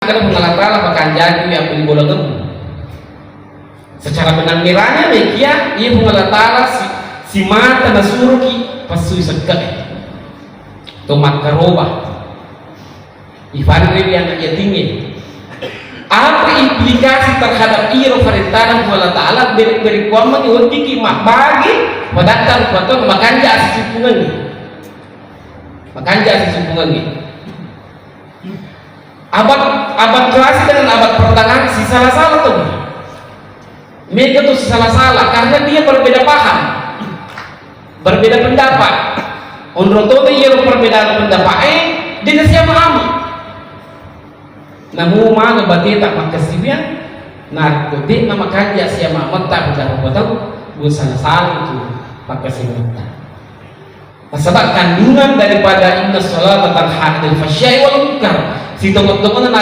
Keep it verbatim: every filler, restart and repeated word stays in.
Karena Puang Allah Ta'ala pakanjaki yang beli bola kebbu. Secara benang merahnya mekia, iya Puang Allah Ta'ala si, si mata nasuruki pasui sekke. To makkaroba. Ifanre di anak yatimnya. Apa implikasi terhadap iro parentana Puang Allah Ta'ala beri, beri kuamang weddiki mabbagi padatta rupa tau makanja asisumpungenni. Makanja asisumpungenni. Abad, abad klasik dengan abad pertengahan si salah-salah tuh. Mereka tuh salah-salah karena dia berbeda paham, berbeda pendapat. Onrong tona iyaro perbedaan pendapat eh, dia siapa ama. Namu mana bateta makkasiwiang, narko de na makanja siapa metta pada rupa tau, gue salah-salah itu pakkasiwiangta. Nasaba kandungan daripada inna sholata tanha anil fahsya'i wal munkar. Sitongeng-tongengna nare